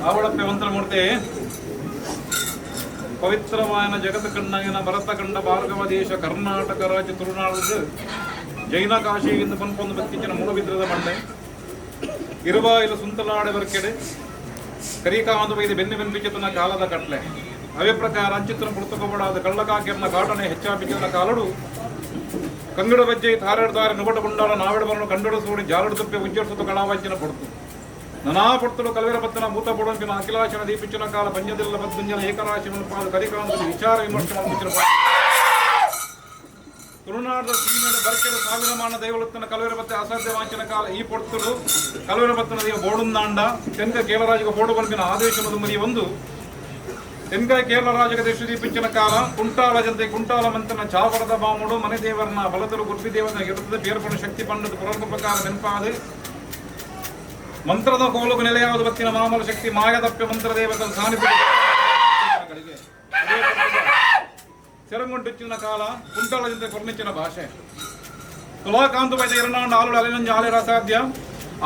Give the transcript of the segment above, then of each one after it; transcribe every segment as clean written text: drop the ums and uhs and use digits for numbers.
ಆವಳಪ್ಪೆ ಮಂತ್ರಮೂರ್ತಿ ಪವಿತ್ರವಾಯನ ಜಗತ್ ಕಣ್ಣಗಿನ ಭರತಖಂಡ ಭಾರ್ಗವ ದೇಶ ಕರ್ನಾಟಕ ರಾಜ್ಯ ತುಳುನಾಡು ಜೈನ ಕಾಶಿ ಎಂದು ಪನ್ಪೊಂದು ಬತ್ತಿಂಚಿನ ಮೂಡುಬಿದ್ರದ ಮಣ್ಣೆ ಇರುವಾಯಿಲು ಸುಂತಲಾಡೆ ಬರ್ಕೆಡೆ ಕರಿಕಾಂದು ಬೈದು ಬೆನ್ನಿ ಬೆನ್ಪಿಚಿತನ ಕಾಲದ ಕಟ್ಲೆ. ಅವೇ ಪ್ರಕಾರ ಅಂಚಿತನ ಪುರ್ತುಕೋಬಡಾದ ಕಳ್ಳಕಾಕೆರ್ನ ಕಾಟನೆ ಹೆಚ್ಚಾಪಿಚಿತನ ಕಾಲಡು ಕಂಗಡ ಬಜ್ಜೆ ತಾರೆಡ್ದಾರೆ ನುಬಟ ಗುಂಡಾಲ ನಾವೆಡ ಬರನು ಕಂಡಡು ಸೂಡಿ ಜಾಲಡು ತುಪ್ಪೆ ಉಜ್ಜರ್ಸುತ್ತ ಕಳಾವಂಚಿನ ಪೊಡ್ತು ನಾನಾ ಪೊರ್ತುಡು ಕಲವೆರ ಪತ್ತನ ಭೂತ ಪೊಡಂಪಿನ ಅಖಿಲಾಶನ ದೀಪಿಂಚಿನ ಕಾಲ ಪಂಜದಿಲ್ಲ ಪದ್ದುಂಜನ ಏಕರಾಶಿ ಮಲ್ಪಾದ ಕರಿಕಾಂತದ ವಿಚಾರ ವಿಮರ್ಶೆ ಮಲ್ಪಿಂಚಿನ ತುಳುನಾಡ ಸೀಮೆಡ ಬರ್ಕೆಡ ಸಾವಿರಮಾನ ದೈವಲುತ್ತನ ಕಲವೆರ ಬತ್ತೆ ಅಸಾಧ್ಯ ವಾಂಚಿನ ಕಾಲ. ಈ ಪೊರ್ತುಡು ಕಲವೆರ ಬತ್ತನ ದೈವ ಬೋಡುಂದಾಂಡ ತೆಂಕ ಕೇರಳರಾಜಿಗೆ ಬೋಡು ಬಲ್ಪಿನ ಆದೇಶನ ದುಮ್ಮದಿ ಒಂದು ತೆನ್ಕಾಯಿ ಕೇರಳ ರಾಜಕ ದೇಶ ದೀಪಿಂಚಿನ ಕಾಲ ಕುಂಟಾಲ ಜಂತೆ ಕುಂಟಾಲ ಮಂತನ ಚಾವರದ ಬಾಮುಡು ಮನೆ ದೇವರನ್ನ ಬಲತರು ಗುರ್ಬಿ ದೇವನ ಇರುತ್ತದೆ ಬೇರ್ಪಣ ಶಕ್ತಿ ಪಂಡದ ಪುರಂಗ ಪ್ರಕಾರ ನೆನಪಾದೆ ಮಂತ್ರದ ಕೋಲುಗು ನೆಲೆಯಾವುದು ಬತ್ತಿನ ಮಾಮೂಲ ಶಕ್ತಿ ಮಾಯದಪ್ಯ ಮಂತ್ರ ದೇವತನ ಸಾನ್ನಿಧ್ಯ ಚೆರಂಗುಂಟುಚ್ಚಿನ ಕಾಲ ಕುಂಟಾಲ ಜಂತೆ ಕೊರ್ನಿಚ್ಚಿನ ಭಾಷೆ ತುಲಾಕಾಂತು ಬೈದ ಎರನಾಂಡ ಆಲುಡು ಅಲಿನಂಜ ಆಲಿರ ಅಸಾಧ್ಯ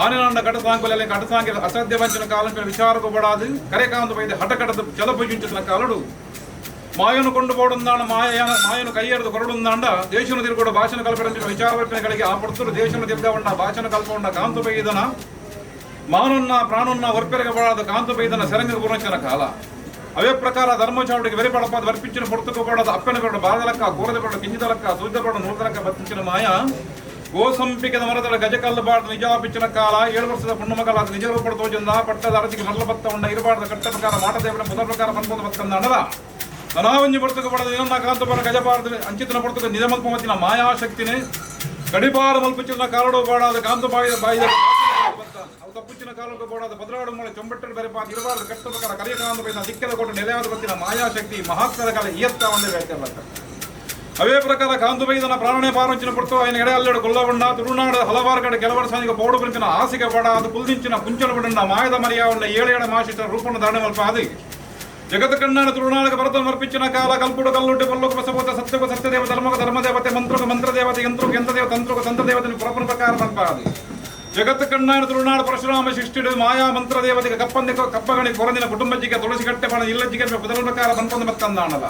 ಆನೆನಾಂಡ ಕಟಸಾಂಕುಲ ಅಲ್ಲಿ ಕಟಸಾಂಗಿ ಅಸಾಧ್ಯ ವಂಚನ ಕಾಲ ವಿಚಾರకు ಬಡಾದು ಕರೆಕಾಂತು ಬೈದ ಹಟಕಟದ ಜಲಪೂಜಿಂಚಿನ ಕಾಲಡು ಮಾಯನು ಕೊಂಡು ಬೋಡುಂದಾಂಡ ಮಾಯ ಮಾಯನು ಕೈಯೆರೆದು ಕೊರಡುಂದಾಂಡ ದೇಶನು ತಿರುಗೋಡು ಭಾಷಣ ಕಲ್ಪನೆ ವಿಚಾರವರ್ಪಣೆಗಳಿಗೆ ಆ ಪಡ್ತರು ದೇಶನು ತಿರ್ಗವಂಡ ಭಾಷಣ ಕಲ್ಪಗೊಂಡ ಕಾಂತು ಬೈದನ ಮಾನುನ್ನ ಪ್ರಾಣುನ್ನ ವರ್ಪೆರಗ ಬಡಾದ ಕಾಂತು ಬೈದನ ಸೆರಂಗ ಗುರುಂಚಿನ ಕಾಲ. ಅವೇ ಪ್ರಕಾರ ಧರ್ಮಚಾರುಡಿಗೆ ವೆರಿಪಡಪಾದ ವರ್ಪಿಂಚಿನ ಪೊರ್ತುಕು ಬಡದ ಅಪ್ಪನ ಬಡ ಬಾರದಲಕ್ಕ ಗೋರದ ಬಡ ಕಿಂಜಿದಲಕ್ಕ ಸೂಜದ ಬಡ ನೂರದಲಕ್ಕ ಬತ್ತಿಂಚಿನ ಮಾಯ ಗೋಸಂಪಿಕೆದ ಮರದಳ ಗಜಕಲ್ಲು ಬಾರ್ದ ನಿಜಾಪಿಚ್ಚಿನ ಕಾಲ 7 ವರ್ಷದ ಪುಣ್ಣಮಗಲಾದ ನಿಜ ರೂಪದ ತೋಜಂದ ಪಟ್ಟದ ಅರಸಿಗೆ ಮರಲ ಬತ್ತ ಉಂಡ ಇರಬಾರ್ದ ಕಟ್ಟ ಪ್ರಕಾರ ಮಾಟದೇವನ ಮೊದಲ ಪ್ರಕಾರ ಪನ್ಪೊಂದು ಬತ್ತಂದ ಅಣದ ನನಾವಂಜಿ ಪೊರ್ತುಕು ಬಡದ ಇನ್ನೊಂದ ಕಾಂತ ಬಡ ಗಜಬಾರ್ದ ಅಂಚಿತನ ಪೊರ್ತುಕು ನಿಜಮಲ್ಪಮತಿನ ಮಾಯಾಶಕ್ತಿನೇ ಗಡಿಪಾರ ಮಲ್ಪುಚಿನ ಕಾಲಡು ಬಾಡಾದ ಕಾಂತ ಬಾಯಿದ ಬಾಯಿದ ಅವು ತಪ್ಪುಚ್ಚಿನ ಕಾಲಕ್ಕೆ ಬೋಡಾದ ಭದ್ರಾಡು ಮೂಳೆ ಚೊಂಬಟ್ಟಲು ಬೆರೆಪಾದ ಇರಬಾರ್ದು ಕಟ್ಟ ಪ್ರಕಾರ ಕರಿಯಕಾಂತ ಬೈದ ದಿಕ್ಕದ ಕೊಟ್ಟು ನೆಲೆಯಾದ ಬತ್ತಿನ ಮಾಯಾಶಕ್ತಿ ಮಹಾತ್ಮದ ಕಾಲ ಇಯತ್ತ ಒಂದೇ ವ್ಯಾಖ್ಯಾನ. ಅವೇ ಪ್ರಕಾರ ಕಾಂತು ಬೈದನ ಪ್ರಾಣನೇ ಪಾರಂಚಿನ ಪುರ್ತು ఆయన ಎಡೆ ಅಲ್ಲೆಡು ಕೊಲ್ಲವಂಡ ತುಳುನಾಡ ಹಲವಾರು ಕಡೆ ಕೆಲವರು ಸಾನಿಗೆ ಪೌಡು ಪಂಪಿನ ಆಸಿಗೆ ಬಡ ಅದು ಕುಲ್ದಿಂಚಿನ ಕುಂಚನ ಬಡಂಡ ಮಾಯದ ಮರಿಯಾವನ್ನ ಏಳೆಡ ಮಾಶಿಷ್ಟ ರೂಪಣ ಧಾರಣೆ ಮಲ್ಪ ಅದು ಜಗತ್ ಕಣ್ಣಾನ ತುಳುನಾಡಕ ಭರತನ ಅರ್ಪಿಂಚಿನ ಕಾಲ ಕಲ್ಪುಡು ಕಲ್ಲುಡ್ಡಿ ಪಲ್ಲುಕು ಬಸಬೋತ ಸತ್ಯకు ಸತ್ಯದೇವ ಧರ್ಮಕ ಧರ್ಮದೇವತೆ ಮಂತ್ರకు ಮಂತ್ರದೇವತೆ ಯಂತ್ರకు ಯಂತ್ರದೇವ ತಂತ್ರకు ತಂತ್ರದೇವತೆ ಪುರಪನ ಪ್ರಕಾರ ಮಲ್ಪ ಅದು ಜಗತ್ ಕಣ್ಣಾನ ತುಳುನಾಡು ಪರಶುರಾಮ ಸೃಷ್ಟಿಡು ಮಾಯಾ ಮಂತ್ರದೇವತೆಗೆ ಕಪ್ಪಂದಿ ಕಪ್ಪಗಣಿ ಕೊರಂದಿನ ಕುಟುಂಬಜಿಗೆ ತುಳಸಿ ಕಟ್ಟೆ ಬಾಣ ಇಲ್ಲಜ್ಜಿಗೆ ಬದಲ ಪ್ರಕಾರ ಬಂಪಂದು ಮತ್ತಂದಾಣದ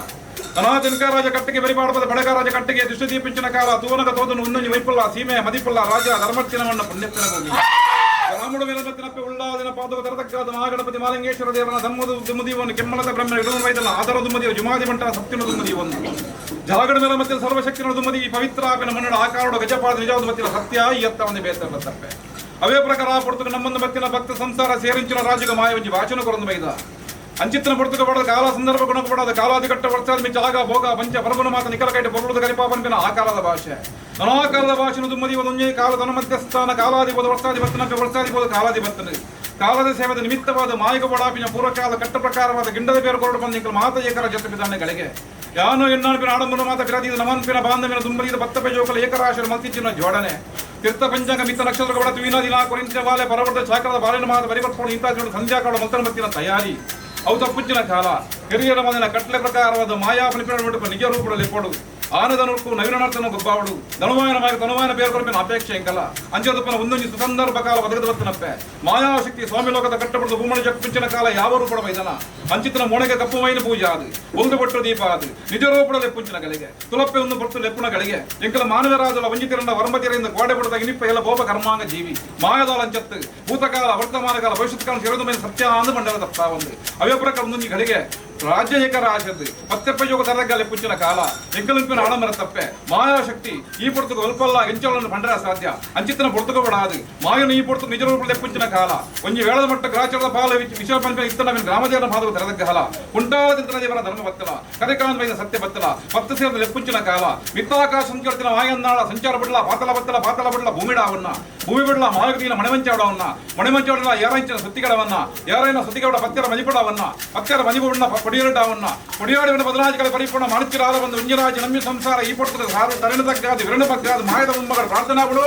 ತನಾ ತಿನ್ಕಾರಾಜ ಕಟ್ಟಿಗೆ ಬರಿಪಾಡಪದ ಬಡಕಾರಾಜ ಕಟ್ಟಿಗೆ ದೃಷ್ಟಿ ದೀಪಿಂಚಿನ ಕಾಲ ತೂನಗ ತೋದನು ಉನ್ನೊಂಜಿ ವೈಪುಲ್ಲ ಸೀಮೆ ಮದಿಪುಲ್ಲ ರಾಜ ಧರ್ಮತ್ತಿನ ಮಣ್ಣ ಪುಣ್ಯತ್ತಿನ ಭೂಮಿ ರಾಮುಡು ಮೇಲಮತ್ತಿನಪ್ಪೆ ಉಳ್ಳಾದಿನ ಪಾದಕ ತರತಕ್ಕಾದ ಮಹಾಗಣಪತಿ ಮಾಲಿಂಗೇಶ್ವರ ದೇವನ ಧರ್ಮದ ದುಮ್ಮದಿವನ್ನು ಕೆಮ್ಮಲದ ಬ್ರಹ್ಮ ಇಡನು ವೈದಲ ಆದರ ದುಮ್ಮದಿಯ ಜುಮಾದಿ ಮಂಟನ ಸತ್ಯನ ದುಮ್ಮದಿವನ್ನು ಜಾಗಡ ಮೇಲೆ ಮತ್ತಿನ ಸರ್ವಶಕ್ತಿನ ದುಮ್ಮದಿ ಈ ಪವಿತ್ರ ಆಪಿನ ಮನ್ನಡ ಆಕಾರಡು ಗಜಪಾದ ನಿಜವಾದ ಮತ್ತಿನ ಸತ್ಯ ಇಯತ್ತ ಒಂದು ಬೇತ ತಪ್ಪೆ. ಅವೇ ಪ್ರಕಾರ ಪುರ್ತಕ ನಮ್ಮನ್ನು ಮತ್ತಿನ ಭಕ್ತ ಸಂಸಾರ ಸೇರಿಂಚಿನ ರಾಜುಗ ಮಾಯವಂಜಿ ವಾಚನ ಕೊರಂದು ಬೈದ ಅಂಚಿತ್ತನ ಪುರ್ತಕ ಪಡದ ಕಾಲ ಸಂದರ್ಭ ಗುಣ ಪಡದ ಕಾಲಾದಿ ಕಟ್ಟ ವರ್ಷಾದ ಮಿಚ್ಚ ಆಗ ಭೋಗ ಪಂಚ ಪರಗುಣ ಮಾತ ನಿಖರ ಕೈಟ ಪೊರುಳುದ ಕರಿಪಾಪನ್ಪಿನ ಆಕಾರದ ಭಾಷೆ ಅನಾಕಾರದ ಭಾಷೆನು ದುಮ್ಮದಿ ಒಂದೊಂದೇ ಕಾಲ ತನ ಮಧ್ಯಸ್ಥಾನ ಕಾಲಾದಿ ಬೋಧ ವರ್ಷಾದಿ ಬರ್ತನ ವರ್ಷಾದಿ ಬೋಧ ಕಾಲಾದಿ ಬರ್ತನೆ ಕಾಲದ ಸೇವದ ನಿಮಿತ್ತವಾದ ಮಾಯಕ ಬಡಾಪಿನ ಪೂರ್ವಕಾಲ ಕಟ್ಟ ಪ್ರಕಾರವಾದ ಗಿಂಡದ ಬೇರು ಕೊರಡು ಬಂದ ಮಾತ ಏಕರ ಜೊತೆ ಬಿದಾನೆಗಳಿಗೆ ಯಾನು ಎನ್ನಾನ್ಪಿನ ಆಡಂಬನ ಮಾತ ಬಿರಾದಿದ ನಮನ್ಪಿನ ಬಾಂಧವ್ಯನ ದುಂಬರಿದ ಬತ್ತಪೆ ಜೋಕಲ ಏಕರಾಶರ ಮಲ್ತಿಚ್ಚಿನ ಜೋಡಣೆ ತೀರ್ಥ ಪಂಚಾಂಗ ಮಿತ್ತ ನಕ್ಷತ್ರ ಬಡ ತುವಿನ ದಿನ ಕೊರಿಂಚಿನ ವಾಲೆ ಪರವರ್ತ ಚಾಕ್ರದ ಬಾಲಿನ ಮಾತ ಬರಿಬರ್ಪೋಣ ಇಂಥ ಸಂಧ್ಯಾಕಾಲ ಮಲ್ತನ ಮತ್ತಿನ ತಯಾರಿ ಅವು ತಪ್ಪುಚ್ಚಿನ ಕಾಲ ಹಿರಿಯರ ಮದನ ಕಟ್ಲೆ ಪ್ರಕಾರವಾದ ಮಾಯಾ ಫಲಿಪಿನ ನಿಜ ರೂಪದಲ್ಲಿ ಪೊಡು ಆನದ ನುರ್ಕು ನವೀನ ನರ್ತನ ಗೊಬ್ಬಾವಡು ಧನುವಾಯನ ಮಾಯ ತನುವಾಯನ ಬೇರು ಕೊರಪಿನ ಅಪೇಕ್ಷೆ ಎಂಕಲ ಅಂಚದಪ್ಪನ ಒಂದೊಂದು ಸುಸಂದರ್ಭ ಕಾಲ ಒದಗದ ಬತ್ತನಪ್ಪೆ ಮಾಯಾಶಕ್ತಿ ಸ್ವಾಮಿ ಲೋಕದ ಕಟ್ಟಪಡದ ಭೂಮಣ ಜಕ್ಪಿಂಚಿನ ಕಾಲ ಯಾವ ರೂಪಡ ವೈದನ ಅಂಚಿತನ ಮೊಣಗೆ ಕಪ್ಪು ಮೈನ ಪೂಜೆ ಅದು ಒಂದು ಬೊಟ್ಟು ದೀಪ ಅದು ನಿಜ ರೂಪದ ಲೆಪ್ಪುಂಚಿನ ಗಳಿಗೆ ತುಲಪ್ಪೆ ಒಂದು ಬೊಟ್ಟು ಲೆಪ್ಪುನ ಗಳಿಗೆ ಎಂಕಲ ಮಾನವರಾಜಲ ವಂಜಿತಿರಂಡ ವರಂಬತಿರಿಂದ ಕೋಡೆ ಬಡದ ಇನಿಪ್ಪ ಎಲ್ಲ ಬೋಪ ಕರ್ಮಾಂಗ ಜೀವಿ ಮಾಯದಾಲ ಅಂಚತ್ತು ಭೂತಕಾಲ ವರ್ತಮಾನ ಕಾಲ ಭವಿಷ್ಯತ್ ಕಾಲ ಸೇರೋದು ಮೇಲೆ ಸತ್ಯ ಅಂದು ಮಂಡಲ ತಪ್ಪ ಒಂದು ಅವೇ ಪ್ರಕಾರ ಒಂದೊಂದು ಗಳಿಗೆ ರಾಜ್ಯ ಏಕರ ಆಶದ್ದು ಪತ್ತೆಪ್ಪ ಯೋಗ ತರಗಲೆ ಪುಂಚಿನ ಕಾಲ ಎಂಕಲಿಂಪಿನ ಆಡಂಬರ ತಪ್ಪೆ ಮಾಯಾಶಕ್ತಿ ಈ ಪೊರ್ತುకు ಅಲ್ಪಲ್ಲ ಎಂಚಲನ್ನು ಪಂಡರ ಸಾಧ್ಯ ಅಂಚಿತನ ಪೊರ್ತುಕ ಬಡಾದು ಮಾಯನು ಈ ಪೊರ್ತುಕು ನಿಜ ರೂಪದ ಪುಂಚಿನ ಕಾಲ ಒಂಜಿ ವೇಳದ ಮಟ್ಟ ಗ್ರಾಚಾರದ ಪಾಲ ವಿಶ್ವ ಪಂಪ ಇತ್ತನ ಗ್ರಾಮದೇವನ ಭಾದವ ತರದಗ್ಗಹಲ ಕುಂಟಾಲ ದೇವರ ಧರ್ಮ ಬತ್ತಲ ಕರೆಕಾಂತ ವೈದ ಸತ್ಯ ಬತ್ತಲ ಪತ್ತು ಸೇರದ ಲೆಪ್ಪುಂಚಿನ ಕಾಲ ಮಿತ್ತಾಕಾಶ ಸಂಚರತಿನ ಮಾಯನ್ನಾಳ ಸಂಚಾರ ಬಿಡ್ಲ ಪಾತಲ ಬತ್ತಲ ಪಾತಲ ಬಿಡ್ಲ ಭೂಮಿಡಾವನ್ನ ಭೂಮಿ ಬಿಡ್ಲ ಮಾಯಗದಿನ ಮಣವಂಚಾಡವನ್ನ ಮಣವಂಚಾಡಲ ಯಾರಂಚಿನ ಸುತ್ತಿಗಳವನ್ನ ಯಾರೈನ ಸುತ್ತಿಗೌಡ ಪತ್ಯರ ಮನಿಪಡವನ್ನ ಪತ್ಯರ ಮನಿಪುಣ್ಣ ಕೊಡಿಯರಡವನ್ನ ಕೊಡಿಯಾಡಿವನ ಬದಲಾಜಿಗಳ ಪರಿಪೂರ್ಣ ಮಾಡುತ್ತಿರಾದ ಒಂದು ಉಂಜರಾಜ ನಮ್ಮಿ ಸಂಸಾರ ಈ ಪೊರ್ತದ ಸಾರು ತರಣ ತಗ್ಗಾದು ವಿರಣ ಬಗ್ಗಾದು ಮಾಯದ ಮುಂಬಗಳ ಪ್ರಾರ್ಥನಾ ಬಿಡು.